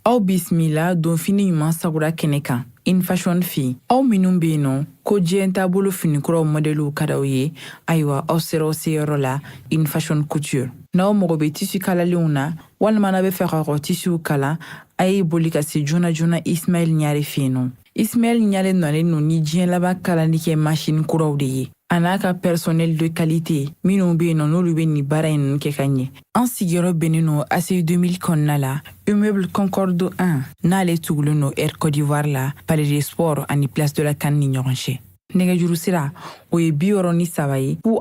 Aw bisimila donfini ɲuman sagura kɛnɛ kan In Fashion fɛ yen. Aw minnu bɛ yen nɔ ko diɲɛ taabolo finikuraw mɔdɛliw ka d'aw ye, ayiwa, aw sera aw seyɔrɔ la, In Fashion Couture. N'aw mago bɛ tissu kalalenw na, walima n'aw bɛ fɛ k'aw ka tissuw kala, a ye boli ka se joona joona Ismaɛl Ɲare fɛ yen nɔ. Ismaɛl Ɲare nalen don ni diɲɛ laban kalali kɛ machine kuraw de ye, a n'a ka personnel de qualité minnu bɛ yen nɔ, n'olu bɛ nin baara in ninnu kɛ ka ɲɛ. An sigiyɔrɔ bɛnnen don ACI 2000 kɔnɔna la, immeuble Concorde 1, n'ale tugulen don Air Côte d'Ivoire la, Palais des Sports ani Place de la CAN ni ɲɔgɔn cɛ. Nɛgɛjuru sira, o ye 63 ye, 02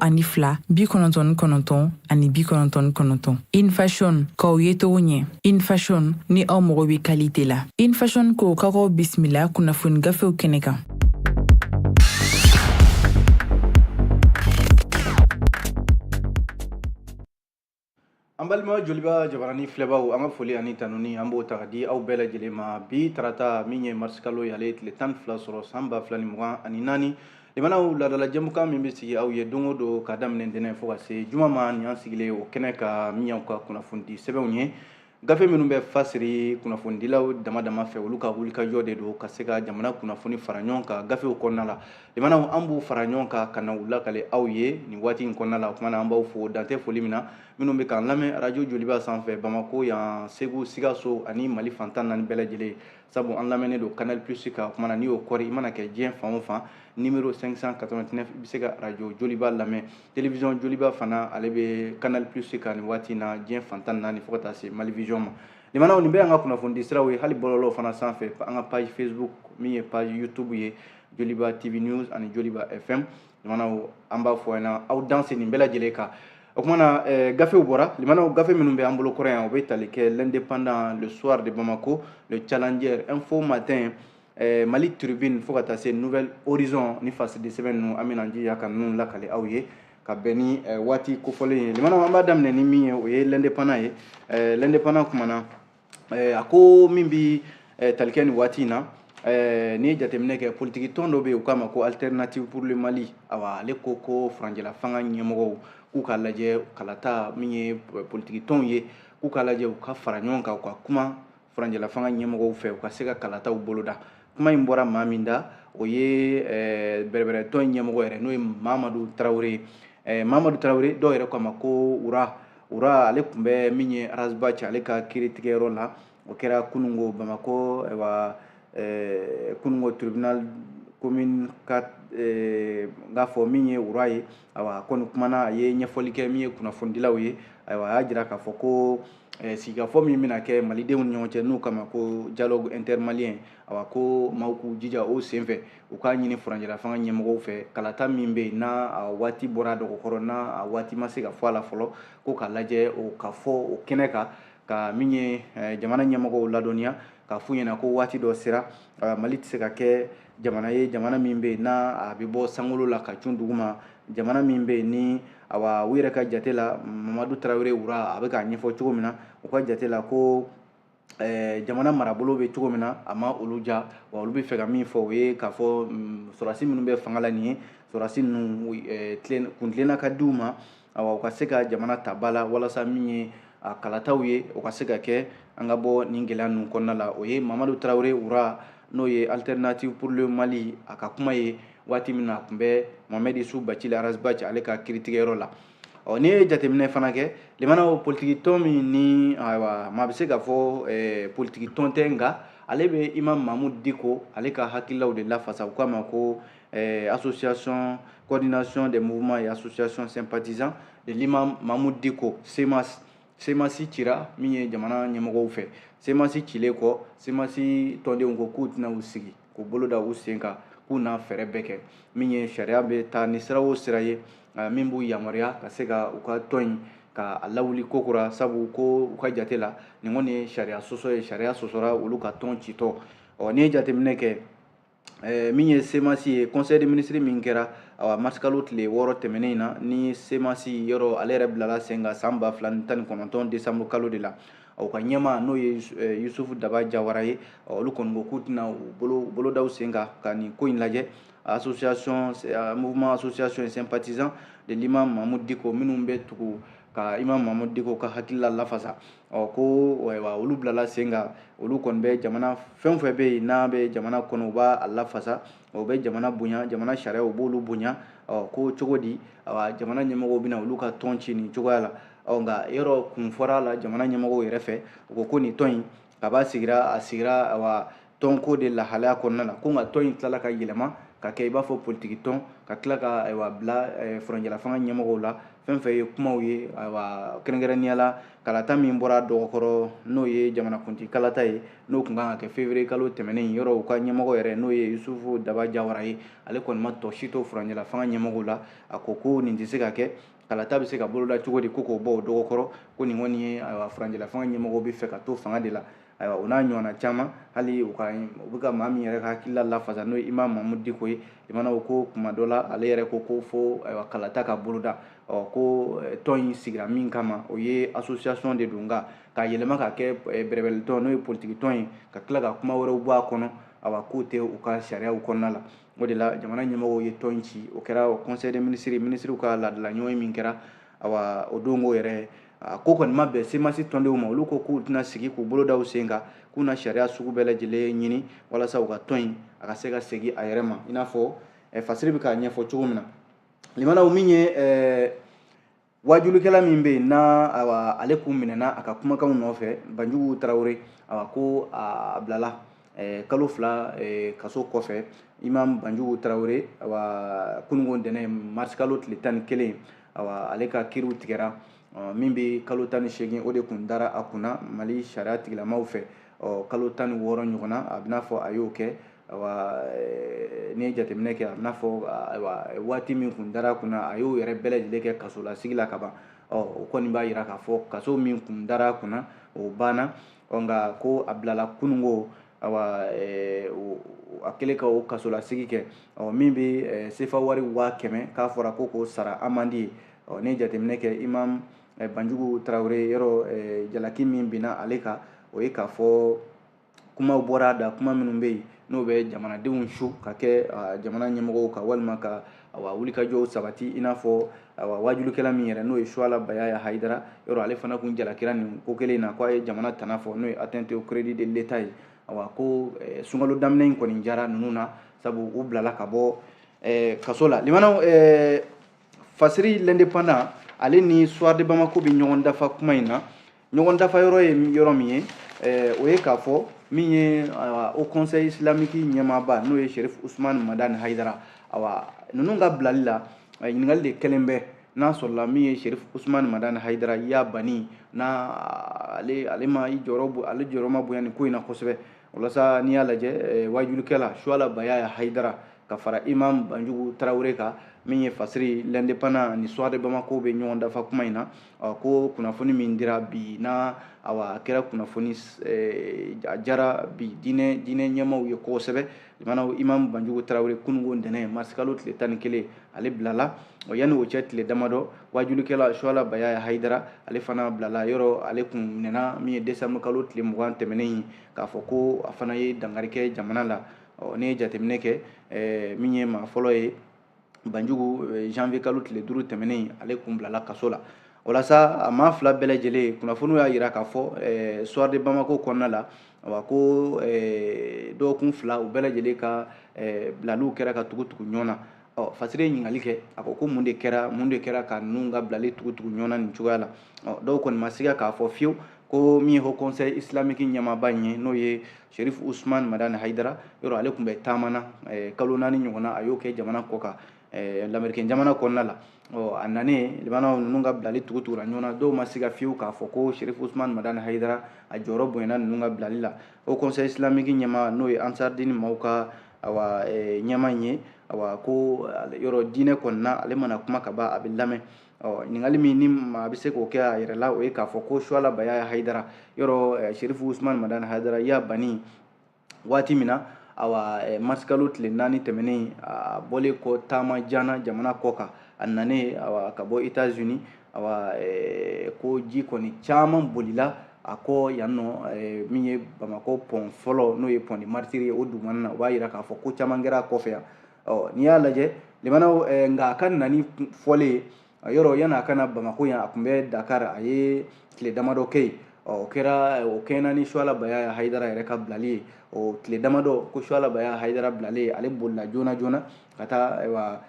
99 ani 99. In Fashion, k'aw ye cogo ɲɛ. In Fashion, ni aw mago bɛ qualité la. In Fashion ko k'aw bisimila kunnafoni gafew kɛnɛ kan. An balima Joliba jabarani filɛbaw, an ka foli ani tanuni, an b'o ta ka di aw bɛɛ lajɛlen ma. Bi tarata min ye marisikalo ye, ale ye tile 12 sɔrɔ san 2024. Limanaw, laadala jɛmukan min bɛ sigi aw ye don o don ka daminɛ ntɛnɛn fo ka se juma ma, nin y'an sigilen o kɛnɛ ka min y'aw ka kunnafonidi sɛbɛnw ye. Gafe minnu bɛ fasiri kunnafonidilaw dama dama fɛ, olu ka wulikajɔ de don ka se ka jamana kunnafoni fara ɲɔgɔn kan gafew kɔnɔna la. Limanaw, an b'u fara ɲɔgɔn kan ka na u lakale aw ye nin waati in kɔnɔna la. O tuma na, an b'aw fo dantɛ foli min na, minnu bɛ k'an lamɛn arajo Joliba sanfɛ, Bamako yan, Segu, Sikaso ani Mali fan 14 bɛɛ lajɛlen, sabu an lamɛnnen don Canal Plus kan. O tuma na, n'i y'o kɔri, i mana kɛ diɲɛ fan o fan, numéro 589, i bɛ se ka arajo Joliba lamɛn. Télévision Joliba fana, ale bɛ Canal Plus kan nin waati in na, diɲɛ fan 14, fo ka taa se Mali Vision ma. Limanaw, nin bɛɛ y'an ka kunnafonidi siraw ye. Hali bɔlɔlɔw fana sanfɛ, an ka page Facebook min ye page YouTube ye, Joliba TV News ani Joliba FM. Limanaw, an b'a fɔ ɲɛna, aw danse nin bɛɛ lajɛlen kan. O tuma na, gafew bɔra. Limanaw, gafe minnu bɛ an bolo kɔrɔ yan, o bɛ tali kɛ L'Indépendant, Le Soir de Bamako, Le Challenger, Info Matin, Mali Tribune, fo ka taa se Nouvel Horizon. Ni fasidi sɛbɛn ninnu, an bɛna jija ka ninnu lakale aw ye ka bɛn ni waati kofɔlen ye. Limanaw, an b'a daminɛ ni min ye, o ye L'Indépendant ye. L'Indépendant kumana, a ko min bi tali kɛ nin waati in na, n'i ye jateminɛ kɛ, politiki tɔn dɔ bɛ yen, u k'a ma ko Alternative pour le Mali. Awa, ale ko ko furancɛla fanga ɲɛmɔgɔw k'u k'a lajɛ kalata min ye politiki tɔnw ye, k'u k'a lajɛ u ka fara ɲɔgɔn kan, u ka kuma furancɛla fanga ɲɛmɔgɔw fɛ, u ka se ka kalataw boloda. Kuma in bɔra maa min da, o ye bɛrɛbɛrɛtɔn in ɲɛmɔgɔ yɛrɛ, n'o ye Mamadu Tarawele ye. Mamadu Tarawele, dɔw yɛrɛ k'a ma ko Wura Wura, ale tun bɛ min ye Ras Bath, ale ka kiiritigɛyɔrɔ la. O kɛra kunungo Bamakɔ, ayiwa, kunungo tribunal commune 4. N k'a fɔ min ye Wura ye, ayiwa, a kɔni kumana, a ye ɲɛfɔli kɛ min ye kunnafonidilaw ye. Ayiwa, a y'a jira k'a fɔ ko sigikafɔ min bɛna kɛ malidenw ni ɲɔgɔn cɛ, n'u kama ko dialogue intermalien, ayiwa, ko maaw k'u jija o senfɛ, u k'a ɲini furancɛla fanga ɲɛmɔgɔw fɛ, kalata min bɛ yen, n'a a waati bɔra dɔgɔkɔrɔ, n'a a waati ma se ka fɔ a la fɔlɔ, ko k'a lajɛ o ka fɔ o kɛnɛ kan, ka min ye jamana ɲɛmɔgɔw ladɔnniya, k'a f'u ɲɛna ko waati dɔ sera, Mali tɛ se ka kɛ jamana ye, jamana min bɛ yen n'a a bɛ bɔ sankolo la ka cun duguma, jamana min bɛ yen ni, awa, u yɛrɛ ka jate la, Mamadu Tarawele Wura a bɛ k'a ɲɛfɔ cogo min na, u ka jate la ko jamana marabolo bɛ cogo min na, a ma olu ja. Wa olu bɛ fɛ ka min fɔ, o ye k'a fɔ sɔrɔdasi minnu bɛ fanga la nin ye, sɔrɔdasi ninnu kuntilenna ka di u ma, awa, u ka se ka jamana ta ba la, walasa min ye a kalataw ye, o ka se ka kɛ, an ka bɔ nin gɛlɛya ninnu kɔnɔna la. O ye Mamadu Tarawele Wura, n'o ye Alternative pour le Mali, a ka kuma ye waati min na a tun bɛ Mohamed Issuf Bathily Ras Bath, ale ka kiiritigɛyɔrɔ la. Ɔ, n'i ye jateminɛ fana kɛ, limanaw, politiki tɔn min ni, ayiwa, maa bɛ se k'a fɔ politiki tɔn tɛ, nka ale bɛ Imam Mahmoud Dicko, ale ka hakililaw de lafasa, u k'a ma ko association coordination des mouvements et associations sympathisants de l'imam Mahmoud Dicko, CMAS. CMAS cira min ye jamana ɲɛmɔgɔw fɛ. CMAS cilen kɔ, CMAS tɔndenw ko k'u tɛna u sigi k'u bolo da u sen kan, k'u n'a fɛɛrɛ bɛɛ kɛ min ye sariya bɛ taa ni sira o sira ye min b'u yamaruya ka se ka u ka tɔn in ka a lawuli kokura, sabu ko u ka jate la, nin kɔni ye sariya sɔsɔ ye, sariya sɔsɔra olu ka tɔn citɔ. Ɔ, n'i ye jateminɛ kɛ, min ye CMAS ye, conseil des ministres min kɛra, awa, marisikalo tile 6 tɛmɛnen in na, ni CMAS yɔrɔ ale yɛrɛ bilala sen kan san 2019 décembre kalo de la, o ka ɲɛmaa, n'o ye Yusufu Daba Jawara ye, olu kɔni ko k'u tɛna u bolo da u sen kan ka nin ko in lajɛ. Association mouvement association sympathisant de l'imam Mahmoud Dicko, minnu bɛ tugu ka Imam Mahamudu Diko ka hakilila lafasa. Ɔ ko ayiwa, olu bilala sen kan, olu kɔni bɛ jamana fɛn o fɛn bɛ yen n'a bɛ jamana kɔnɔ, u b'a lafasa, o bɛ jamana bonya, jamana sariya u b'olu bonya. Ɔ ko cogo di, awa, jamana ɲɛmɔgɔw bɛna olu ka tɔn ci nin cogoya la? Ɔ nka yɔrɔ kun fɔra a la jamana ɲɛmɔgɔw yɛrɛ fɛ, u ko ko nin tɔn in kaba sigira, a sigira awa tɔnko de lahalaya kɔnɔna la, ko nka tɔn in tilala ka yɛlɛma ka kɛ i b'a fɔ politiki tɔn, ka tila ka ayiwa bila furancɛla fanga ɲɛmɔgɔw la. Fɛn fɛn ye kumaw ye, ayiwa, kɛrɛnkɛrɛnnenya la kalata min bɔra dɔgɔkɔrɔ, n'o ye jamanakuntigi kalata ye, n'o tun kan ka kɛ février kalo tɛmɛnen, yɔrɔ u ka ɲɛmɔgɔ yɛrɛ, n'o ye Yusufu Daba Jawara ye, ale kɔni ma tɔ si to furancɛla fanga ɲɛmɔgɔw la. A ko ko nin tɛ se ka kɛ, kalata bɛ se ka boloda cogo di ko k'o bɔ o dɔgɔkɔrɔ, ko nin kɔni ye ayiwa furancɛla fanga ɲɛmɔgɔw bɛ fɛ ka to fanga de la. Ayiwa, o n'a ɲɔgɔnna caman, hali u ka u bɛ ka maa min yɛrɛ ka hakilila lafasa, n'o ye Imam Mahamudu Diko ye, limanaw ko kuma dɔ la ale yɛrɛ ko ko fo ayiwa kalata ka boloda. Ɔ ko tɔn in sigira min kama, o ye association de don, nka k'a yɛlɛma ka kɛ bɛrɛbɛrɛli tɔn, n'o ye politiki tɔn ye, ka tila ka kuma wɛrɛw bɔ a kɔnɔ, awa k'o tɛ u ka sariyaw kɔnɔna la. O de la jamana ɲɛmɔgɔw ye tɔn in ci. O kɛra conseil des ministres, ministres ka laadala ɲɔgɔn min kɛra, awa o don ko yɛrɛ a ko kɔni ma bɛn CMAS tɔndenw ma. Olu ko k'u tɛna sigi k'u bolo da u sen kan, k'u na sariya sugu bɛɛ lajɛlen ɲini walasa u ka tɔn in a ka se ka segin a yɛrɛ ma, i n'a fɔ fasiri bɛ k'a ɲɛfɔ cogo min na. Limanaw, min ye wajulikɛla min bɛ yen n'a awa ale kun minɛna a ka kumakanw nɔfɛ, Banjugu Tarawele, awa ko a bilala kalo 2 kaso kɔfɛ. Imam Banjugu Tarawele, awa kununko ntɛnɛn mars kalo tile 11, awa ale ka kiriw tigɛra. Min bɛ kalo 18, o de kun dara a kunna Mali sariya tigilamaw fɛ. Ɔ kalo 16 ɲɔgɔnna a bɛna fɔ a y'o kɛ. Awa n'i ye jateminɛ kɛ, a bɛna fɔ ayiwa waati min kun dara a kunna, a y'o yɛrɛ bɛɛ lajɛlen kɛ kasolasigi la ka ban. Ɔ o kɔni b'a yira k'a fɔ kaso min kun dara a kunna, o banna. Ɔ nka ko a bilala kununko, awa a kɛlen ka o kasolasigi kɛ, ɔ min bɛ sefa wari 100 000, k'a fɔra ko k'o sara amandi ye. Ɔ n'i ye jateminɛ kɛ, Imam Banjugu Tarawele, yɔrɔ jalaki min binna ale kan, o ye k'a fɔ kumaw bɔra a da, kuma minnu bɛ yen n'o bɛ jamanadenw su ka kɛ jamana ɲɛmɔgɔw kan, walima ka awa wulikajɔw sabati, i n'a fɔ awa wajulikɛla min yɛrɛ n'o ye Suwala Bayaya Hayidara, yɔrɔ ale fana kun jalakira nin ko kelen in na, k'a ye jamana tana fɔ, n'o ye atteinte au crédit de l'État ye. Awa ko sunkalo daminɛ in kɔni jara ninnu na, sabu u bilala ka bɔ kaso la. Limanaw, fasiri L'Indépendant ale ni Soir de Bamako bɛ ɲɔgɔn dafa kuma in na. Ɲɔgɔn dafa yɔrɔ ye yɔrɔ min ye, o ye k'a fɔ min ye Haut Conseil islamique ɲɛmaaba, n'o ye Sherif Usman Madani Hayidara, awa ninnu ka bilali la, ɲininkali de kɛlen bɛ n'a sɔrɔla min ye Sherif Usman Madani Hayidara y'a banni n'a ale ma i jɔyɔrɔ, ale jɔyɔrɔ ma bonya nin ko in na kosɛbɛ. Walasa n'i y'a lajɛ, wajulikɛla Suwala Bayaya Hayidara ka fara Imam Banjugu Tarawele kan, min ye fasiri L'Indépendant ni Soir de Bamako bɛ ɲɔgɔn dafa kuma in na, ko kunnafoni min dira bi n'a awa a kɛra kunnafoni a jara bi diinɛ ɲɛmaaw ye kosɛbɛ. Limanaw, Imam Banjugu Tarawele, kununko ntɛnɛn mars kalo tile 11, ale bilala. Yanni o cɛ tile damadɔ, wajulikɛla Suwala Bayaya Hayidara ale fana bilala. Yɔrɔ ale kun minɛna min ye décembre kalo tile 20 tɛmɛnen ye, k'a fɔ ko a fana ye dankari kɛ jamana la. Ɔ n'i ye jateminɛ kɛ, min ye maa fɔlɔ ye, Banjugu, janvier kalo tile 5 tɛmɛnen, ale kun bilala kaso la. Walasa a maa fila bɛɛ lajɛlen, kunnafoniw y'a yira k'a fɔ Soir de Bamako kɔnɔna la, awa ko dɔgɔkun 2, u bɛɛ lajɛlen ka bilaliw kɛra ka tugu tugu ɲɔgɔn na. Ɔ fasiri ye ɲininkali kɛ, a ko ko mun de kɛra, mun de kɛra ka ninnu ka bilali tugu tugu ɲɔgɔn na nin cogoya la? Ɔ dɔw kɔni ma siga k'a fɔ fiyewu ko min ye Haut Conseil islamique ɲɛmaaba in ye, n'o ye Sherif Usman Madani Hayidara, yɔrɔ ale tun bɛ taama na kalo 4 ɲɔgɔn na, a y'o kɛ jamana kɔ kan, lamɛrikɛn jamana kɔnɔna la. Ɔ a nanen, limanaw, ninnu ka bilali tugu tugura ɲɔgɔn na. Dɔw ma siga fiyewu k'a fɔ ko Sherif Usman Madani Hayidara a jɔyɔrɔ bonyana ninnu ka bilali la. Haut Conseil islamique ɲɛmaa, n'o ye Ansardini maaw ka awa ɲɛmaa in ye, awa ko yɔrɔ diinɛ kɔni na, ale mana kuma ka ban, a bɛ lamɛn. Ɔ ɲininkali min ni maa bɛ se k'o kɛ a yɛrɛ la, o ye k'a fɔ ko Suwala Bayaya Hayidara, yɔrɔ Sherif Usman Madani Hayidara y'a banni waati min na, awa mars kalo tile 4 tɛmɛnen, a bɔlen kɔ taama jan na jamana kɔ kan, a nanen awa ka bɔ États-Unis, awa ko ji kɔni caman bolila a kɔ yan nɔ, min ye Bamakɔ pont fɔlɔ, n'o ye pont des Martyrs ye, o dugumana na. O b'a yira k'a fɔ ko caman kɛra a kɔfɛ yan. Ɔ n'i y'a lajɛ, limanaw, nka a ka nani fɔlen Yɔrɔ yan'a ka na Bamakɔ yan, a tun bɛ Dakar, a ye tile damadɔ kɛ yen. O kɛra o kɛɲɛna ni Suala Baya Hayidara yɛrɛ ka bilali ye. O tile damadɔ ko Suala Baya Hayidara bilalen, ale bolila joona joona ka taa, ayiwa,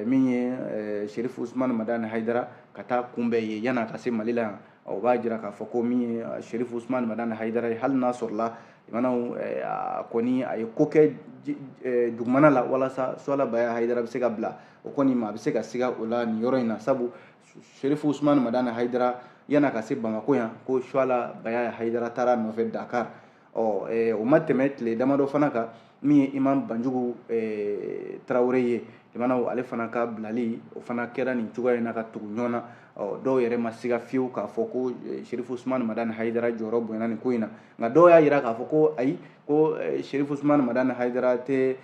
min ye Sherifu Usumani Madani Hayidara ka taa kunbɛn yen yan'a ka se Mali la yan. O b'a jira k'a fɔ ko min ye Sherifu Usumani Madani Hayidara ye, hali n'a sɔrɔla limanaw a kɔni a ye ko kɛ dugumana la walasa Suala Baya Hayidara bɛ se ka bila, o kɔni ma a bɛ se ka siga o la nin yɔrɔ in na, sabu Sherifu Usumani Madani Hayidara yan'a ka se Bamakɔ yan, ko Suala Baya Hayidara taara nɔfɛ Dakar. Ɔ o ma tɛmɛ tile damadɔ fana kan, min ye Imam Banjugu Tarawele ye, limanaw ale fana ka bilali, o fana kɛra nin cogoya in na ka tugu ɲɔgɔn na. Ɔ dɔw yɛrɛ ma siga fiyewu k'a fɔ ko Sherifu Usumani Madani Hayidara jɔyɔrɔ bonyana nin ko in na, nka dɔw y'a jira k'a fɔ ko ayi, ko Sherifu Usumani Madani Hayidara tɛ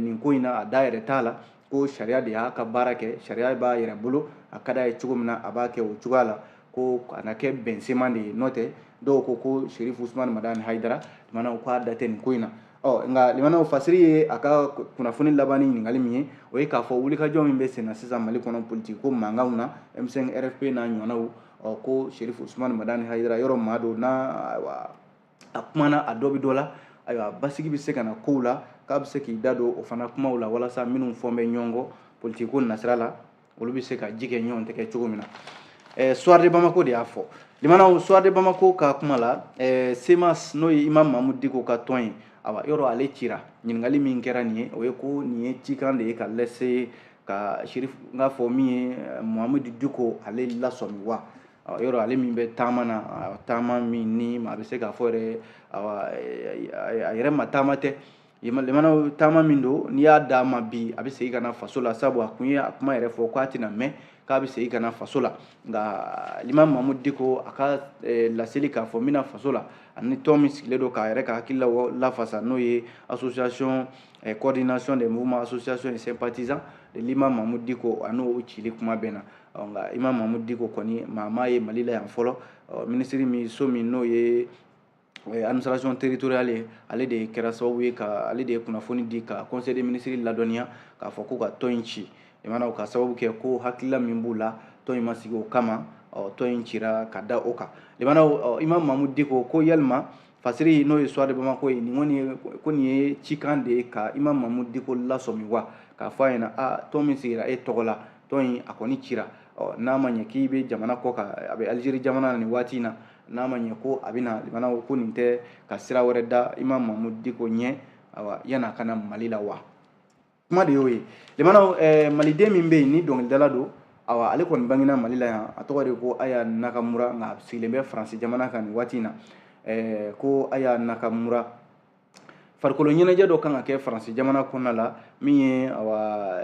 nin ko in na, a da yɛrɛ t'a la, ko sariya de y'a ka baara kɛ, sariya b'a yɛrɛ bolo, a ka d'a ye cogo min na a b'a kɛ o cogoya la, ko a na kɛ bɛnsenman de ye. N'o tɛ, dɔw ko ko Sherifu Usumani Madani Hayidara limanaw k'a da tɛ nin ko in na. Ɔ nka limanaw, Fasiri ye a ka kunnafoni laban ni ɲininkali min ye, o ye k'a fɔ wulikajɔ min bɛ sen na sisan Mali kɔnɔ politiki ko mankanw na, M5 RFP n'a ɲɔgɔnnaw, ɔ ko Sherifu Usumani Madani Hayidara yɔrɔ maa don n'a a kumana a dɔ bɛ dɔ la, ayiwa, basigi bɛ se ka na kow la, k'a bɛ se k'i da don o fana kumaw la walasa minnu fɔn bɛ ɲɔgɔn kɔ politiki ko nasira la, olu bɛ se ka ji kɛ ɲɔgɔn tɛgɛ cogo min na. Soir de Bamako de y'a fɔ. Limanaw, Soir de Bamako ka kuma la, CMAS, n'o ye Imam Mahmoud Dicko ka tɔn ye, awa yɔrɔ ale cira. Ɲininkali min kɛra nin ye, o ye ko nin ye cikan de ye ka lase ka Sherifu n k'a fɔ min ye Mahmoud Dicko ale lasɔmi wa. Yɔrɔ ale min bɛ taama na, taama min ni a bɛ se k'a fɔ yɛrɛ, awa a yɛrɛ ma taama tɛ, limanaw, taama min don n'i y'a d'a ma bi, a bɛ segin ka na faso la, sabu a kun ye a kuma yɛrɛ fɔ k'a tɛna mɛn, k'a bɛ segin ka na faso la. Nka Imam Mahmoud Dicko a ka laseli k'a fɔ n bɛna faso la, ani tɔn min sigilen don k'a yɛrɛ ka hakili lafasa, n'o ye association coordination des mouvements, association et sympathisants de l'imam Mahmoud Dicko, a n'o cili kuma bɛnna. Nka Imam Mahmoud Dicko kɔni maa maa ye Mali la yan fɔlɔ. Minisiri min so min n'o ye administration territoriale ye, ale de kɛra sababu ye ka ale de ye kunnafoni di ka conseil des ministres ladɔnniya k'a fɔ ko ka tɔn in ci, limanaw, ka sababu kɛ ko hakilila min b'u la, tɔn in ma sigi o kama. Tɔn in cira ka da o kan. Limanaw, Imam Mahmoud Dicko ko yalima Fasiri, n'o ye Soir de Bamako ye, nin kɔni ko nin ye cikan de ye ka Imam Mahmoud Dicko lasɔmi wa, k'a fɔ a ɲɛna a tɔn min sigira e tɔgɔ la, tɔn in a kɔni cira. N'a ma ɲɛ k'i bɛ jamana kɔ kan, a bɛ Algérie jamana na nin waati in na, n'a ma ɲɛ ko a bɛ na, limanaw, ko nin tɛ ka sira wɛrɛ da Imam Mahmoud Dicko ɲɛ, awa, yan'a ka na Mali la wa. Kuma de y'o ye. Limanaw, maliden min bɛ yen ni dɔnkilidala don, awa ale kɔni bangena Mali la yan, a tɔgɔ de ko Aya Nakamura, nka a sigilen bɛ Faransi jamana kan nin waati in na. Ko Aya Nakamura, farikolo ɲɛnajɛ dɔ kan ka kɛ Faransi jamana kɔnɔna la, min ye awa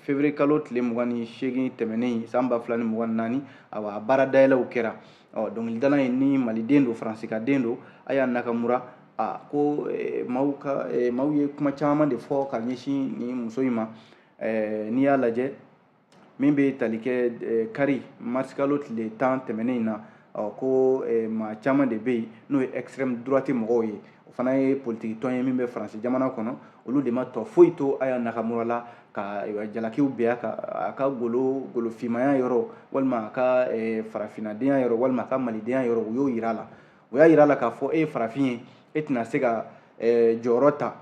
février kalo tile 28 tɛmɛnen san 2024, awa a baara dayɛlɛw kɛra. Ɔ dɔnkilidala in ni maliden don, Faransi ka den don, Aya Nakamura, a ko maaw ka maaw ye kuma caman de fɔ ka ɲɛsin nin muso in ma. N'i y'a lajɛ min bɛ tali kɛ kari mars kalo tile 10 tɛmɛnen in na, ko maa caman de bɛ yen n'o ye extrême droite mɔgɔw ye, o fana ye politiki tɔn ye min bɛ Faransi jamana kɔnɔ, olu de ma tɔ foyi to Aya Nakamura la ka jalakiw bɛn a ka golo golofimaya yɔrɔ, walima a ka farafinnadenya yɔrɔ, walima a ka malidenya yɔrɔ. U y'o yira a la, u y'a yira a la k'a fɔ e ye farafin ye, e tɛna se ka jɔyɔrɔ ta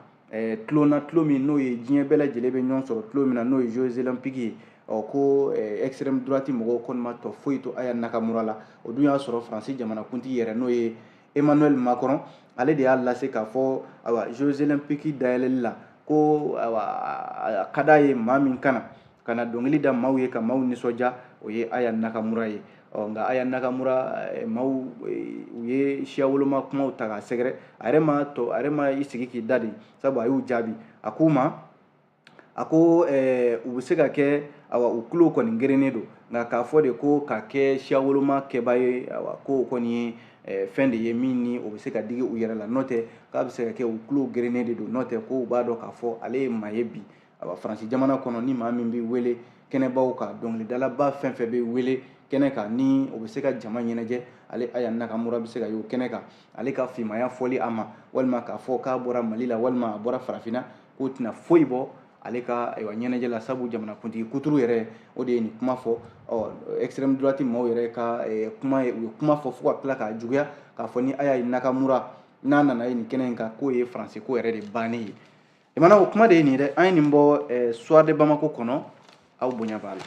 tulon na, tulon min n'o ye diɲɛ bɛɛ lajɛlen bɛ ɲɔgɔn sɔrɔ tulon min na, n'o ye Jeux olympiques ye. Ɔ ko extrême droite mɔgɔw kɔni ma tɔ foyi to Aya Nakamura la. O dun y'a sɔrɔ Faransi jamanakuntigi yɛrɛ, n'o ye Emmanuel Macron, ale de y'a lase k'a fɔ ayiwa Jeux olympiques dayɛlɛli la, ko ayiwa a ka d'a ye maa min kana ka na dɔnkili da maaw ye ka maaw nisɔndiya, o ye Aya Nakamura ye. Ɔ nka Aya Nakamura, maaw u ye siya woloma kumaw ta k'a sɛgɛrɛ, a yɛrɛ ma tɔ, a yɛrɛ ma i sigi k'i da de, sabu a y'u jaabi, a k'u ma, a ko u bɛ se ka kɛ, awa u tulo kɔni gerennen don, nka k'a fɔ de ko ka kɛ siya woloma kɛba ye, awa ko o kɔni ye fɛn de ye min ni o bɛ se ka digi u yɛrɛ la. N'o tɛ k'a bɛ se ka kɛ u tulo gerennen de don, n'o tɛ ko u b'a dɔn k'a fɔ ale ye maa ye bi, awa Faransi jamana kɔnɔ, ni maa min bɛ wele kɛnɛbaw kan, dɔnkilidalaba fɛn fɛn bɛ wele kɛnɛ kan ni o bɛ se ka jama ɲɛnajɛ, ale Aya Nakamura bɛ se ka y'o kɛnɛ kan. Ale ka finmaya fɔli a ma, walima k'a fɔ k'a bɔra Mali la, walima a bɔra farafinna, k'o tɛna foyi bɔ ale ka ayiwa ɲɛnajɛ la, sabu jamanakuntigi kuturu yɛrɛ o de ye nin kuma fɔ. Ɔ extrême droite maaw yɛrɛ ka kuma ye, u ye kuma fɔ fo ka tila k'a juguya k'a fɔ ni Aya Nakamura n'a nana ye nin kɛnɛ in kan, k'o ye faransi ko yɛrɛ de bannen ye. Limanaw, o kuma de ye nin ye dɛ. An ye nin bɔ Soir de Bamako kɔnɔ, aw bonya b'a la.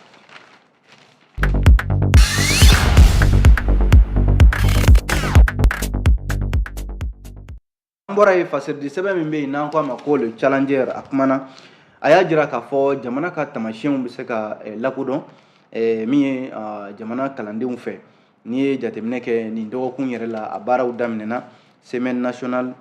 An bɔra yen, fasiridi sɛbɛn min bɛ yen n'an ko a ma ko Le Challenger, a kumana, a y'a jira k'a fɔ jamana ka taamasiyɛnw bɛ se ka lakodɔn min ye jamana kalandenw fɛ. N'i ye jateminɛ kɛ nin dɔgɔkun yɛrɛ la, a baaraw daminɛna, semaine nationale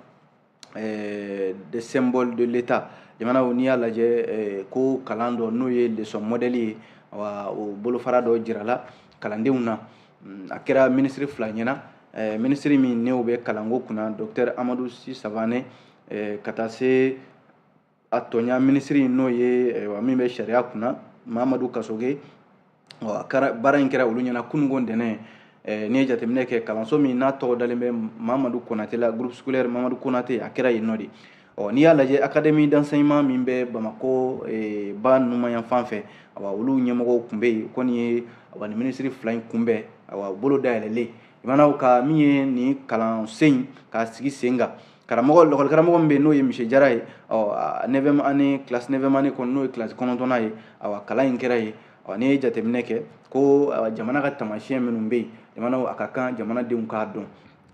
des symboles de l'État. Jamanaw, n'i y'a lajɛ ko kalan dɔ n'o ye leçon modèle ye, wa o bolofara dɔ jirala kalandenw na. A kɛra minisiri fila ɲɛna, minisiri min n'o bɛ kalanko kunna, docteur Amadou Sy Savané, ka taa se a tɔɲa minisiri n'o ye min bɛ sariya kunna, Mamadu Kasoge. Baara in kɛra olu ɲɛna kununko ntɛnɛn. N'i ye jateminɛ kɛ, kalanso min n'a tɔgɔ dalen bɛ Mamadu Konate la, groupe scolaire Mamadu Konate, a kɛra yen nɔ de. Ɔ n'i y'a lajɛ, académie d'enseignement min bɛ Bamakɔ ba numanyanfan fɛ, awa olu ɲɛmɔgɔw tun bɛ yen kɔni ye, awa ni minisiri fila in kunbɛn, awa bolo dayɛlɛlen. Limanaw, ka min ye nin kalansen in k'a sigi sen kan, karamɔgɔ lakɔli karamɔgɔ min bɛ yen n'o ye Monsieur Jara ye, ɔ neuvième année, classe neuvième année kɔnɔ, n'o ye classe 9nan ye, awa kalan in kɛra yen. Ɔ n'i ye jateminɛ kɛ ko jamana ka taamasiyɛn minnu bɛ yen, jamanaw, a ka kan jamanadenw k'a dɔn,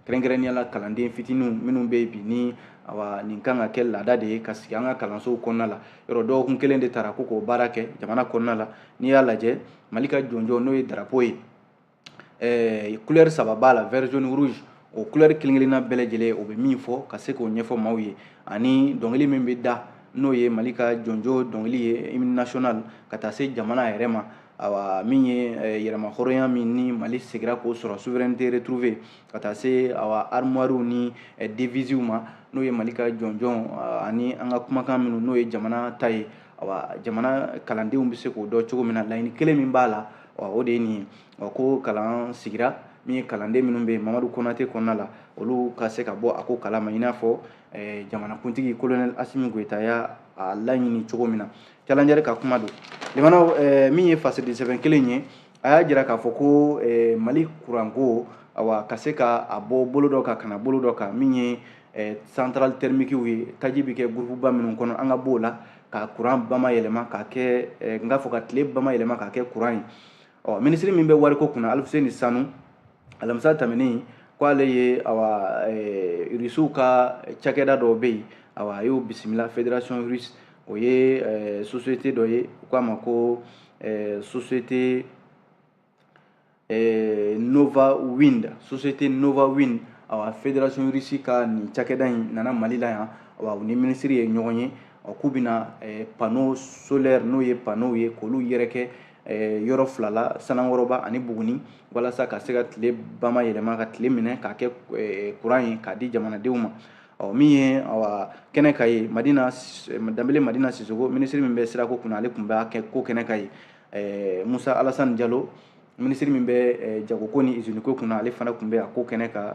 kɛrɛnkɛrɛnnenya la kalanden fitininw minnu bɛ yen bi, ni awa nin kan ka kɛ laada de ye ka sigi an ka kalansow kɔnɔna la. Yɔrɔ dɔgɔkun kelen de taara ko k'o baara kɛ jamana kɔnɔna la. N'i y'a lajɛ, Mali ka jɔnjɔn n'o ye drapeau ye, couleur saba b'a la, vert, jaune, rouge. O couleur kelen kelenna bɛɛ lajɛlen, o bɛ min fɔ ka se k'o ɲɛfɔ maaw ye, ani dɔnkili min bɛ da n'o ye Mali ka jɔnjɔn dɔnkili ye, hymne national, ka taa se jamana yɛrɛ ma. Awa min ye yɛrɛmahɔrɔnya min ni Mali seginna k'o sɔrɔ, souveraineté retrouvée, ka taa se awa armoires ni devises ma, n'o ye Mali ka jɔnjɔn ani an ka kumakan minnu n'o ye jamana ta ye. Awa jamana kalandenw bɛ se k'o dɔn cogo min na, laɲini kelen min b'a la, o de ye nin ye. Ko kalan sigira min ye, kalanden minnu bɛ yen Mamadu Konate kɔnɔna la, olu ka se ka bɔ a ko kalama, i n'a fɔ jamanakuntigi colonel Assimi Goïta y'a laɲini cogo min na. Challenger ka kuma don. Limanaw, min ye fasidi sɛbɛn kelen ye, a y'a jira k'a fɔ ko Mali kuranko, awa ka se ka a bɔ bolo dɔ kan ka na bolo dɔ kan, min ye centrale thermique ye, taji bɛ kɛ groupe ba minnu kɔnɔ, an ka b'o la ka kuran bama yɛlɛma k'a kɛ, n k'a fɔ ka tile bama yɛlɛma k'a kɛ kuran ye. Ɔ minisiri min bɛ wariko kunna, Alifuseni Sanu, alamisa tɛmɛnen ko ale ye awa Irisiw ka cakɛda dɔw bɛ yen, awa a y'o bisimila, fédération russe, o ye société dɔ ye, u k'a ma ko société Nova Wind, société Nova Wind. Awa fédération russe ka nin cakɛda in nana Mali la yan, awa u ni minisiri ye ɲɔgɔn ye, k'u bɛna panneau solaire, n'o ye panneau ye, k'olu yɛrɛkɛ yɔrɔ fila la, Sanankɔrɔba ani Buguni, walasa ka se ka tile bama yɛlɛma ka tile minɛ k'a kɛ kuran ye k'a di jamanadenw ma. Ɔ min ye awa kɛnɛ ka ye, Madina Danbele Madina Sisoko, minisiri min bɛ sirako kunna, ale tun b'a kɛ ko kɛnɛ ka ye. Musa Alasani Jalo, minisiri min bɛ jagoko ni iziniko kunna, ale fana tun bɛ a ko kɛnɛ kan.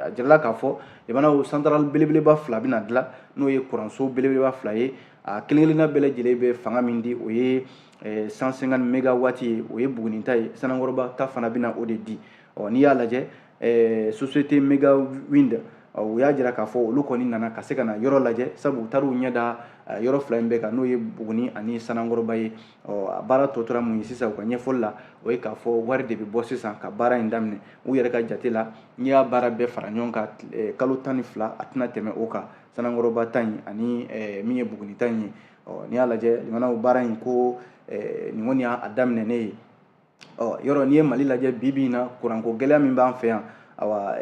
A jirala k'a fɔ jamanaw centrale belebeleba fila bɛna dilan, n'o ye kuranso belebeleba fila ye. A kelen kelenna bɛɛ lajɛlen bɛ fanga min di, o ye 150 mégawatts ye, o ye Buguni ta ye, Sanankɔrɔba ta fana bɛna o de di. Ɔ n'i y'a lajɛ, société Mega Wind, u y'a jira k'a fɔ olu kɔni nana ka se ka na yɔrɔ lajɛ, sabu u taar'u ɲɛ da yɔrɔ fila in bɛɛ kan, n'o ye Buguni ani Sanankɔrɔba ye. Ɔ a baara tɔ tora mun ye sisan u ka ɲɛfɔli la, o ye k'a fɔ wari de bɛ bɔ sisan ka baara in daminɛ. U yɛrɛ ka jate la, n'i y'a baara bɛɛ fara ɲɔgɔn kan, kalo 12, a tɛna tɛmɛ o kan, Sanankɔrɔba ta in ani min ye Buguni ta in ye. Ɔ n'i y'a lajɛ, limanaw, baara in ko nin kɔni y'a daminɛ ye. Ɔ yɔrɔ n'i ye Mali lajɛ bi bi in na, kuranko gɛlɛya min b'an fɛ yan, awa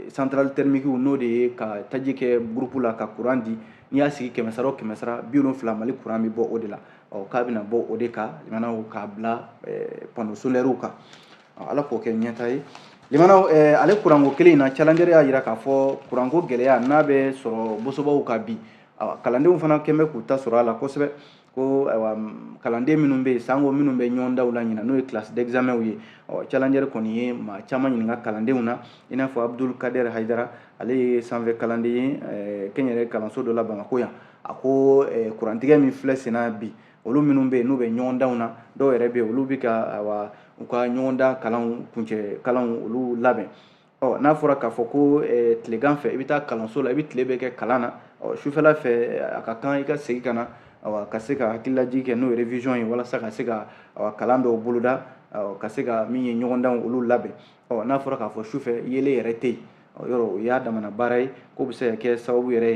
centrale thermique, n'o de ye ka taji kɛ groupe la ka kuran di, n'i y'a sigi 100 sara o 100 sara, 70 Mali kuran bɛ bɔ o de la. Ɔ k'a bɛna bɔ o de kan, limanaw, k'a bila panneau solaire kan. Ala k'o kɛ ɲɛta ye. Limanaw, ale kuranko kelen in na, Challenger y'a jira k'a fɔ kuranko gɛlɛya n'a bɛ sɔrɔ bosobaw kan bi, kalandenw fana kɛn bɛ k'u ta sɔrɔ a la kosɛbɛ. Ko ayiwa kalanden minnu bɛ yen sanko minnu bɛ ɲɔgɔndanw la ɲinan, n'o ye classe d'examen ye, ɔ Challenger kɔni ye maa caman ɲininka kalandenw na, i n'a fɔ Abdul Kader Haidara, ale ye sanfɛ kalanden ye kɛnyɛrɛ kalanso dɔ la Bamakɔ yan. A ko kurantigɛ min filɛ senna bi, olu minnu bɛ yen n'u bɛ ɲɔgɔndanw na, dɔw yɛrɛ bɛ yen olu bɛ ka awa u ka ɲɔgɔndan kalanw kuncɛ kalanw olu labɛn. Ɔ n'a fɔra k'a fɔ ko tilegan fɛ i bɛ taa kalanso la, i bɛ tile bɛɛ kɛ kalan na, ɔ sufɛla fɛ a ka kan i ka segin ka na awa ka se ka hakililajigin kɛ, n'o ye révision ye, walasa ka se ka awa kalan dɔw boloda, ka se ka min ye ɲɔgɔndanw olu labɛn. Ɔ n'a fɔra k'a fɔ sufɛ yeelen yɛrɛ tɛ yen, yɔrɔ o y'a damana baara ye k'o bɛ se ka kɛ sababu yɛrɛ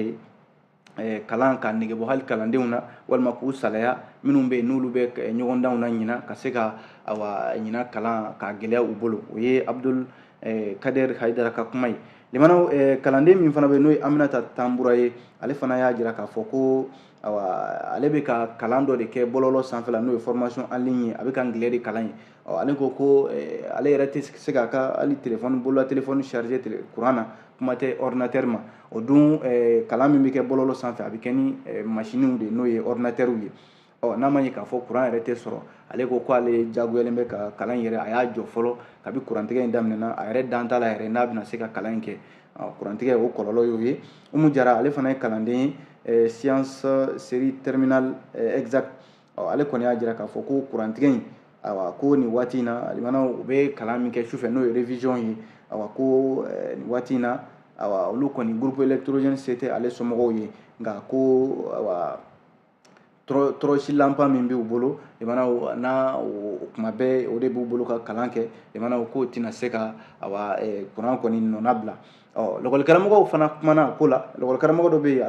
ye kalan ka nege bɔ hali kalandenw na, walima k'u salaya minnu bɛ yen n'olu bɛ ɲɔgɔndanw na ɲina, ka se ka awa ɲina kalan k'a gɛlɛya u bolo. O ye Abdul Kader Hayidara ka kuma ye. Limanaw, kalanden min fana bɛ yen n'o ye Aminata Tanbura ye, ale fana y'a jira k'a fɔ ko awa ale bɛ ka kalan dɔ de kɛ bɔlɔlɔ sanfɛ la, n'o ye formation en ligne ye, a bɛ ka anglais de kalan ye. Ɔ ale ko ko ale yɛrɛ tɛ se k'a ka hali téléphone bolola téléphone charger courant na, kuma tɛ ordinateur ma. O dun kalan min bɛ kɛ bɔlɔlɔ sanfɛ, a bɛ kɛ ni machines de ye, n'o ye ordinateur ye. Ɔ n'a ma ɲɛ k'a fɔ courant yɛrɛ tɛ sɔrɔ, ale ko ko ale jagoyalen bɛ ka kalan yɛrɛ, a y'a jɔ fɔlɔ kabi kurantigɛ in daminɛna. A yɛrɛ dan t'a la yɛrɛ n'a bɛna se ka kalan in kɛ. Kurantigɛ o kɔlɔlɔ y'o ye. Umu Jara, ale fana ye kalanden ye science série terminale exact. Ɔ ale kɔni y'a jira k'a fɔ ko kurantigɛ in, awa ko nin waati in na alimanaw u bɛ kalan min kɛ sufɛ, n'o ye révision ye, awa ko nin waati in na, awa olu kɔni groupe électrogène se tɛ ale somɔgɔw ye, nka ko awa torche lampe min b'u bolo limanaw n'a kuma bɛɛ o de b'u bolo ka kalan kɛ, limanaw k'o tɛna se ka awa kuran kɔni nɔna bila. Ɔ lɔkɔlikaramɔgɔw fana kumana a ko la. Lɔkɔlikaramɔgɔ dɔ bɛ yen,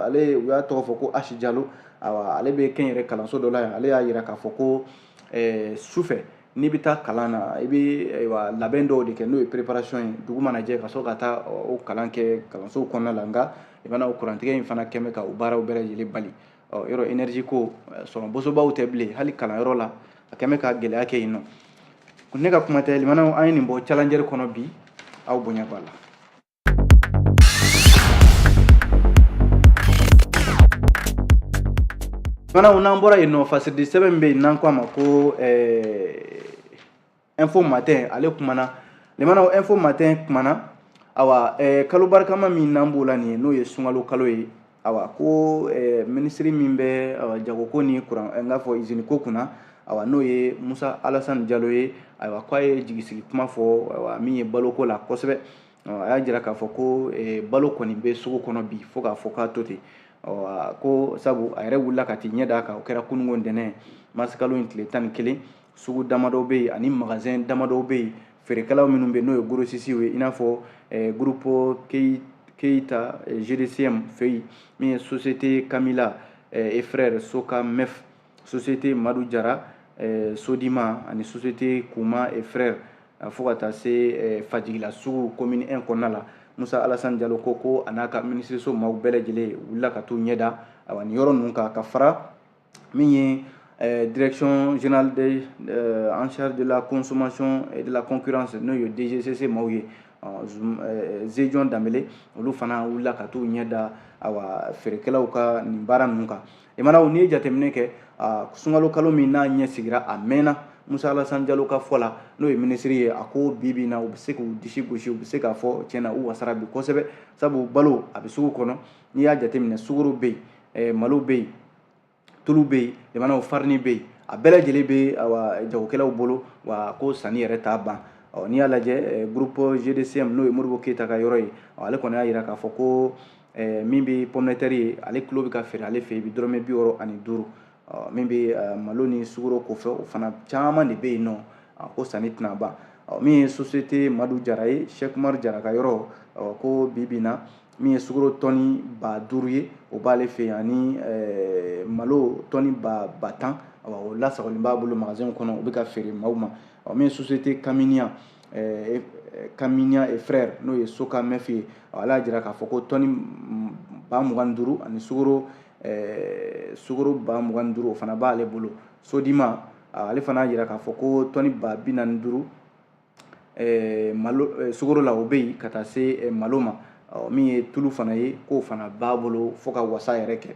ale u y'a tɔgɔ fɔ ko Asi Jalo, awa ale bɛ kɛnyɛrɛ kalanso dɔ la yan. Ale y'a jira k'a fɔ ko sufɛ n'i bɛ taa kalan na, i bɛ ayiwa labɛn dɔw de kɛ, n'o ye préparation ye, dugu mana jɛ ka sɔrɔ ka taa o kalan kɛ kalansow kɔnɔna la. Nka i bɛna o kurantigɛ in fana kɛn bɛ ka o baaraw bɛɛ lajɛlen bali. Ɔ yɔrɔ énergie ko sɔrɔ bosobaw tɛ bilen, hali kalanyɔrɔ la a kɛn bɛ ka gɛlɛya kɛ yen nɔ. Ne ka kuma tɛ limanaw, an ye nin bɔ challenger kɔnɔ bi, aw bonya b'a la. Limanaw, n'an bɔra yen nɔ, fasiridi sɛbɛn min bɛ yen n'an ko a ma ko Info Matin, ale kumana. Limanaw, Info Matin kumana awa kalo barikama min n'an b'o la nin ye, n'o ye sunkalo kalo ye, awa ko minisiri min bɛ awa jagoko ni kuran n k'a fɔ izini ko kunna, awa n'o ye Musa Alasani Jalo ye, ayiwa k'a ye jigisigi kuma fɔ awa min ye baloko la kosɛbɛ. A y'a jira k'a fɔ ko balo kɔni bɛ sugu kɔnɔ bi fo k'a fɔ k'a to ten. Ko sabu a yɛrɛ wulila ka t'i ɲɛ d'a kan, o kɛra kununko ntɛnɛn marisikalo in tile 11. Sugu damadɔw bɛ yen ani magasin damadɔw bɛ yen, feerekɛlaw minnu bɛ yen n'o ye grossistes ye, i n'a fɔ groupe Keita GDCM fɛ yen, min ye société Kamila et frères Soka Mef, société Madu Jara Sodima ani société Kuma et frères, fo ka taa se Fajigila sugu commune 1 kɔnɔna la. Musa Alasani Jalo ko a n'a ka minisiriso maaw bɛɛ lajɛlen wulila ka t'u ɲɛ da awa nin yɔrɔ ninnu kan, ka fara min ye direction générale en charge de la consommation et de la concurrence, n'o ye DGCC maaw ye, Zejon Danbele, olu fana wulila ka t'u ɲɛ da awa feerekɛlaw ka nin baara ninnu kan. Limanaw, n'i ye jateminɛ kɛ sunkalo kalo min n'a ɲɛ sigira a mɛnna, Musa Alasani Jalo ka fɔ la, n'o ye minisiri ye, a ko bi bi in na u bɛ se k'u disi gosi, u bɛ se k'a fɔ tiɲɛ na u wasara bi kosɛbɛ, sabu balo a bɛ sugu kɔnɔ. N'i y'a jateminɛ, sukaro bɛ yen, malo bɛ yen, tulu bɛ yen, limanaw farini bɛ yen, a bɛɛ lajɛlen bɛ awa jagokɛlaw bolo, wa ko sanni yɛrɛ t'a ban. Ɔ n'i y'a lajɛ groupe GDCM, n'o ye Modibo Keyita ka yɔrɔ ye, ale kɔni y'a jira k'a fɔ ko min bɛ pomme de terre ye, ale kilo bɛ ka feere ale fɛ yen bi dɔrɔmɛ 65. Min bɛ malo ni sukaro kofɛ, o fana caman de bɛ yen nɔ, ko sanni tɛna ban. Min ye société Madu Jara ye, Cheikh Umar Jara ka yɔrɔ, ko bi bi in na min ye sukaro tɔni 5000 ye, o b'ale fɛ yen, ani malo tɔni 10 000, o lasagolen b'a bolo magasin kɔnɔ, o bɛ ka feere maaw ma. Min ye société Kaminia Kaminia et frères, n'o ye Soka Mef ye, ale y'a jira k'a fɔ ko tɔni 25 000 ani sukaro 25 000, o fana b'ale bolo. Sodima, ale fana y'a jira k'a fɔ ko tɔni 45 000 malo sukaro la, o bɛ yen, ka taa se malo ma. Min ye tulu fana ye, k'o fana b'a bolo fo ka wasa yɛrɛ kɛ.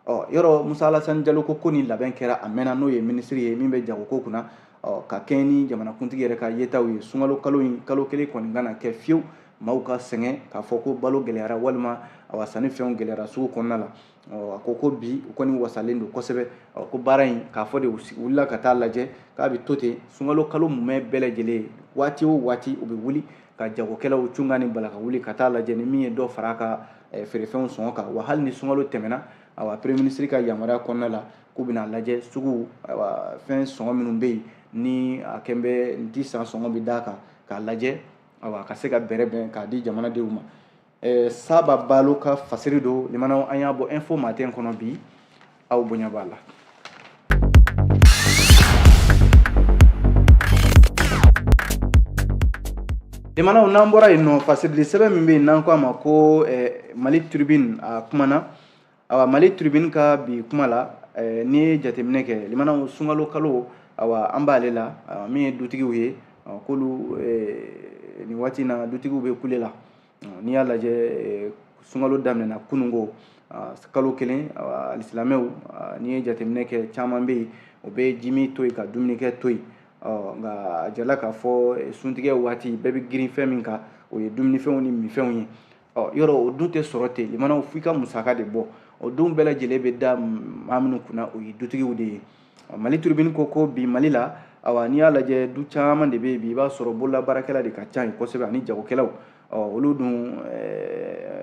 Ɔ yɔrɔ Musa Alasani Jalo ko nin labɛn kɛra a mɛnna, n'o ye minisiri ye min bɛ jagoko kunna, ɔ ka kɛɲɛ ni jamanakuntigi yɛrɛ ka yetaw ye, sunkalo kalo in kalo kelen kɔni kana kɛ fiyewu maaw ka sɛgɛn k'a fɔ ko balo gɛlɛyara walima awa sanni fɛnw gɛlɛyara sugu kɔnɔna la. A ko ko bi u kɔni wasalen don kosɛbɛ. Ko baara in k'a fɔ de u wulila ka taa lajɛ k'a bɛ to ten sunkalo kalo mumɛ bɛɛ lajɛlen, waati o waati u bɛ wuli ka jagokɛlaw cunga ni bala ka wuli ka taa lajɛ ni min ye dɔ fara a ka feerefɛnw sɔngɔ kan. Wa hali ni sunkalo tɛmɛna, awa, premier ministre ka yamaruya kɔnɔna la, k'u bɛna lajɛ sugu, awa, fɛn sɔngɔ minnu bɛ yen ni a kɛn bɛ n ti san sɔngɔ bɛ d'a kan, k'a lajɛ, awa, ka se ka bɛrɛ bɛn k'a di jamanadenw ma. Saba Balo ka fasiri don. Limanaw, an y'a bɔ Info Matin kɔnɔ bi, aw bonya b'a la. Limanaw, n'an bɔra yen nɔ, fasirili sɛbɛn min bɛ yen n'an ko a ma ko Mali Tribune, a kumana. Awa, Mali Tribune ka bi kuma la, n'i ye jateminɛ kɛ, limanaw, sunkalo kalo, awa, an b'ale la. Min ye dutigiw ye, k'olu nin waati in na, dutigiw bɛ kule la. N'i y'a lajɛ, sunkalo daminɛna kununko, kalo kelen. Alisilamɛw, n'i ye jateminɛ kɛ, caman bɛ yen, o bɛ jimi to yen ka dumunikɛ to yen. Nka a jirala k'a fɔ suntigɛ waati bɛɛ bɛ girin fɛn min kan, o ye dumunifɛnw ni minfɛnw ye. Yɔrɔ o dun tɛ sɔrɔ ten, limanaw, f'i ka musaka de bɔ. O dun bɛɛ lajɛlen bɛ da maa minnu kunna, o ye dutigiw de ye. Mali Tribune ko ko bi Mali la, awa, n'i y'a lajɛ, du caman de bɛ yen bi, i b'a sɔrɔ bololabaarakɛla de ka ca yen kosɛbɛ ani jagokɛlaw. Olu dun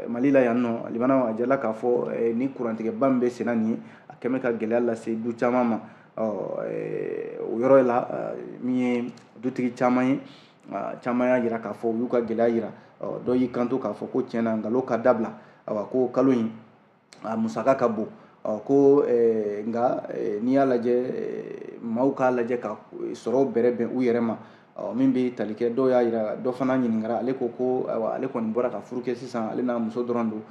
Mali la yan nɔ, limanaw, a jirala k'a fɔ ni kurantigɛba min bɛ senna nin ye, a kɛn bɛ ka gɛlɛya lase du caman ma. O yɔrɔ la, min ye dutigi caman ye, caman y'a jira k'a fɔ u y'u ka gɛlɛya jira. Dɔ y'i kanto k'a fɔ ko tiɲɛna, nkalon ka dabila, awa, ko kalo in a musaka ka bon. Ko nka n'i y'a lajɛ, maaw k'a lajɛ ka sɔrɔw bɛrɛ bɛn u yɛrɛ ma. Min bɛ tali kɛ, dɔw y'a jira, dɔ fana ɲininkara, ale ko ko ayiwa, ale kɔni bɔra ka furu kɛ sisan, ale n'a muso dɔrɔn don.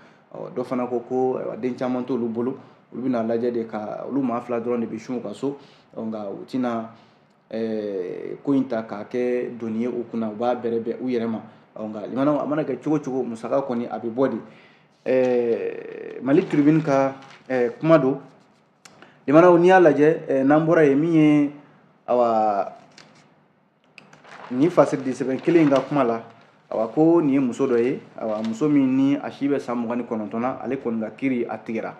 Dɔ fana ko ko ayiwa, den caman t'olu bolo, olu bɛna lajɛ de ka olu maa fila dɔrɔn de bɛ sun u ka so. Nka u tɛna ko in ta k'a kɛ doni ye u kunna, u b'a bɛrɛ bɛn u yɛrɛ ma. Nka limanaw, a mana kɛ cogo cogo, musaka kɔni a bɛ bɔ de. Mali Tribune ka kuma don. Limanaw, n'i y'a lajɛ, n'an bɔra yen, min ye, awa, nin fasiridi sɛbɛn kelen in ka kuma la, awa, ko nin ye muso dɔ ye, awa, muso min ni a si bɛ san 29 na, ale kɔni ka kiiri a tigɛra.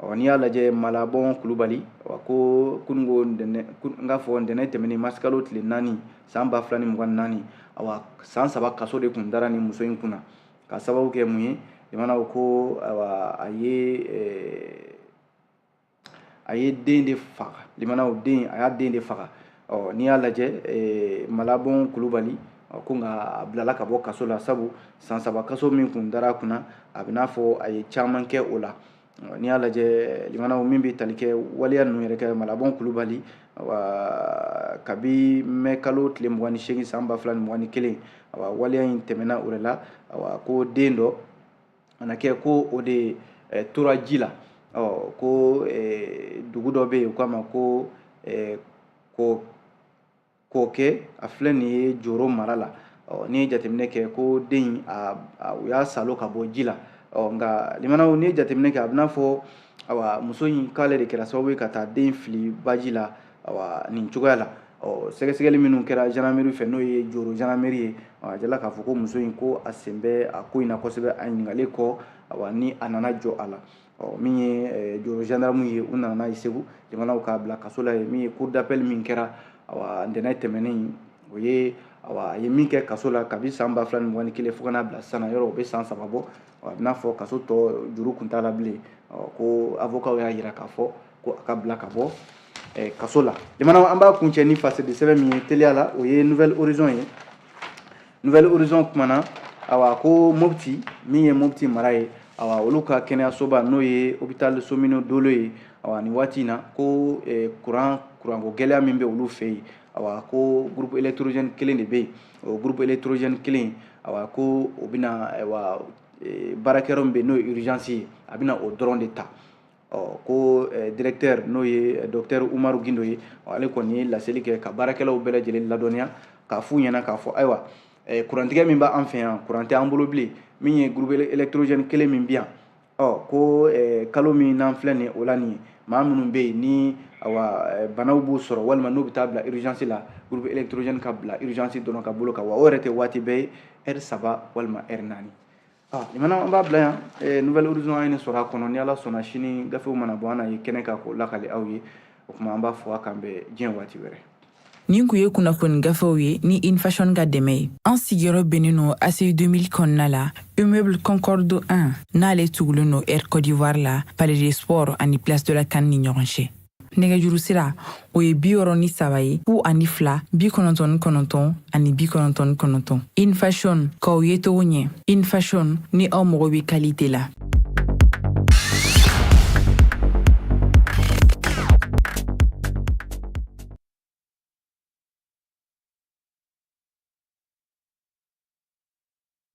Awa, n'i y'a lajɛ, Malabɔn Kulubali, awa, ko kununko ntɛnɛn, n k'a fɔ ntɛnɛn tɛmɛnen, marisikalo tile 4 san 2024, awa, san 3 kaso de kun dara nin muso in kunna, ka sababu kɛ mun ye? Limanaw, ko awa, a ye den de faga. Limanaw, den, a y'a den de faga. Ɔ, n'i y'a lajɛ, Malabɔn Kulubali ko nka a bilala ka bɔ kaso la, sabu san 3 kaso min kun dara a kunna, a bɛ n'a fɔ a ye caman kɛ o la. N'i y'a lajɛ, limanaw, min bɛ tali kɛ waleya ninnu yɛrɛ kɛ, Malabɔn Kulubali, awa, kabi mɛ kalo tile 28 san 2021, awa, waleya in tɛmɛna o de la. Awa, ko den dɔ a na kɛ ko o de tora ji la. Ɔ, ko dugu dɔ bɛ yen, u k'a ma ko Kɔkɛ, a filɛ nin ye Joro mara la. Ɔ, n'i ye jateminɛ kɛ, ko den u y'a salo ka bɔ ji la. Ɔ, nka limanaw, n'i ye jateminɛ kɛ, a bɛ n'a fɔ, awa, muso in k'ale de kɛra sababu ye ka taa den fili baji la, awa, nin cogoya la. Ɔ, sɛgɛsɛgɛli minnu kɛra gendarmerie fɛ, n'o ye Joro gendarmerie ye, a jirala k'a fɔ ko muso in, ko a sen bɛ a ko in na kosɛbɛ. A ɲininkalen kɔ, awa, ni a nana jɔ a la, ɔ, min ye Joro gendarme ye, u nana n'a ye Segu, limanaw, k'a bila kaso la yen. Min ye cour d'appel min kɛra, awa, ntɛnɛn tɛmɛnen, o ye, awa, a ye min kɛ kaso la kabi san 2021 fo ka n'a bila sisan na, yɔrɔ o bɛ san 3 bɔ. A bɛ n'a fɔ kaso tɔ juru kun t'a la bilen. Ko avocat y'a jira k'a fɔ ko a ka bila ka bɔ kaso la. Limanaw, an b'a kuncɛ ni fasidi sɛbɛn min ye teliya la, o ye Nouvel Horizon ye. Nouvel Horizon kumana, awa, ko Mopti, min ye Mopti mara ye, awa, olu ka kɛnɛyasoba, n'o ye hôpital Somino Dolo ye, awa, nin waati in na, ko kuranko gɛlɛya min bɛ olu fɛ yen, awa, ko groupe électrogène kelen de bɛ yen. O groupe électrogène kelen, awa, ko o bɛna, ayiwa, baarakɛyɔrɔ min bɛ yen, n'o ye urgence ye, a bɛna o dɔrɔn de ta. Ɔ, ko directeur, n'o ye docteur Umaru Gindo ye, ale kɔni ye laseli kɛ ka baarakɛlaw bɛɛ lajɛlen ladɔnniya, k'a f'u ɲɛna k'a fɔ, ayiwa, kurantigɛ min b'an fɛ yan, kuran tɛ an bolo bilen, min ye groupe électrogène kelen min bɛ yan. Ɔ, ko kalo min n'an filɛ nin ye, o la nin ye, maa minnu bɛ yen ni, awa, banaw b'u sɔrɔ walima n'u bɛ taa bila urgence la, groupe électrogène ka bila urgence dɔrɔn ka bolo kan. Wa o yɛrɛ tɛ waati bɛɛ ye, heure 3 walima heure 4. Ah, limana, an b'a bila yan. Nouvel Horizon, an ye nin sɔrɔ a kɔnɔ. Ni Ala sɔnna, sini gafew mana bɔ, an na ye kɛnɛ kan k'o lakale aw ye. O tuma, an b'a fɔ a k'an bɛn diɲɛ waati wɛrɛ. Nin kun ye kunnafoni gafew ye ni Infashion ka dɛmɛ ye. An sigiyɔrɔ bɛnnen no ACI 2000 kɔnɔna la, immeuble Concorde 1, n'ale tugulen no Air Côte d'Ivoire la, Palais des Sports ani Place de la CAN ni ɲɔgɔn cɛ. Nɛgɛjuru sira, o ye 63 ye, 02 99 ani 99. Infashion, k'aw ye cogo ɲɛ. Infashion, ni aw mago bɛ qualité la.